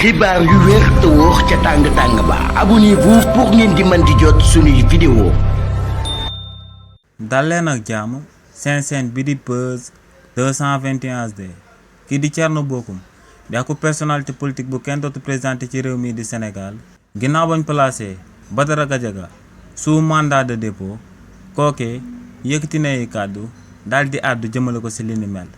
xibaar yu wér te wóor ca tàng-tàng ba abonnez-vous pour ngeen di mën di jot suñuy vidéo. dal leen ak jàmm seen chaîne bi di Buzz 221 HD kii di Thierno Bocoum di ak personnalité politique bu kenn dootu présenté ci réew mi di Sénégal ginnaaw bañ placé Badara Gadiaga sous mandat de dépôt kookee yëkkati na ay kàddu daal di àddu jëmale ko ci li ni mel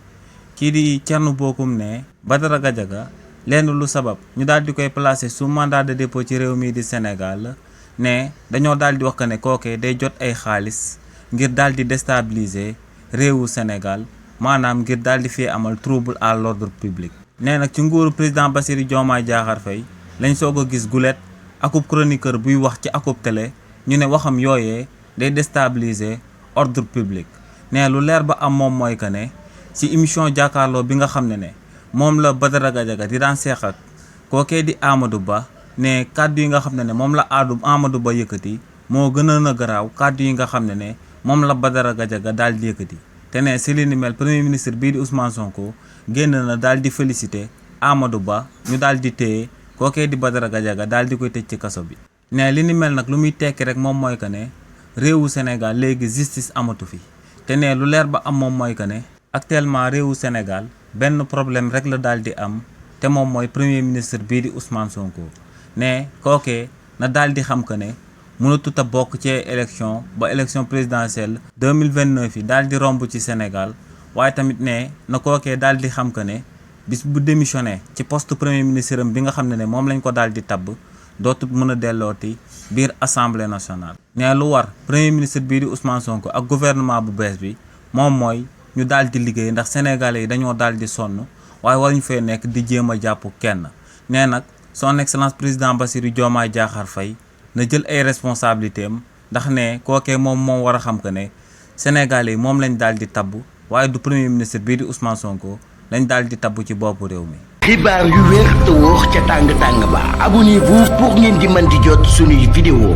kii di Thierno Bocoum ne Badara Gadiaga lenn lu sabab ñu daal di koy placé sous mandat de dépôt ci réew mi di Sénégal ne dañoo daal di wax que ne kookee day jot ay xaalis ngir daal di déstabiliser réewu Sénégal maanaam ngir daal di fee amal trouble à l'ordre public. nee nag ci nguuru président Bassirou Diomaye Diakhar Faye lañ soog a gis gulet akub chroniqueur buy wax ci akub télé ñu ne waxam yooyee day déstabiliser ordre public. nee lu leer ba am moom mooy que ne ci émission jàkkaarloo bi nga xam ne moom la Badara Gadiaga di daan seex ak kookee di Amadou Ba ne kàddu yi nga xam ne moom la Amadou Ba yëkkati moo gënoon a garaaw kàddu yi nga xam ne moom la Badara Gadiaga daal di yëkkati te ne si li ni mel premier ministre bii di Ousmane Sonko génn na daal di féliciter Amadou Ba ñu daal di téye kookee di Badara Gadiaga daal di koy tëj ci kaso bi. ne li ni mel nag lu muy tekki rek moom mooy que ne réewu Sénégal léegi justice amatu fi te ne lu leer ba am moom mooy que ne actuellement réewu Sénégal benn problème rek la daal di am te moom mooy premier ministre bii di Ousmane Sonko ne kookee na daal di xam que ne mënatut a bokk ci élection ba élection présidentielle 2029 yi daal di romb ci Sénégal waaye tamit ne na kookee daal di xam que ne bis bu démissionné ci poste premier ministre am bi nga xam ne moom lañ ko daal di tabb dootul mën a dellooti biir assemblée nationale. ne lu war premier ministre bii di Ousmane Sonko ak gouvernement bu bees bi moom mooy ñu daal di liggéey ndax sénégalais yi dañoo daal di sonn waaye waruñu fee nekk di jéem a jàpp kenn. nee nag son excellence président Bassirou Diomaye Diakhar Faye na jël ay responsabilités am ndax ne kookee moom war a xam que ne sénégalais yi moom lañ daal di tabb waaye du premier ministre bii di Ousmane Sonko lañ daal di tabb ci boppu réew mi. xibaar yu wér te wóor ca tàng-tàng ba abonnez-vous pour ngeen di mën di jot suñuy vidéo.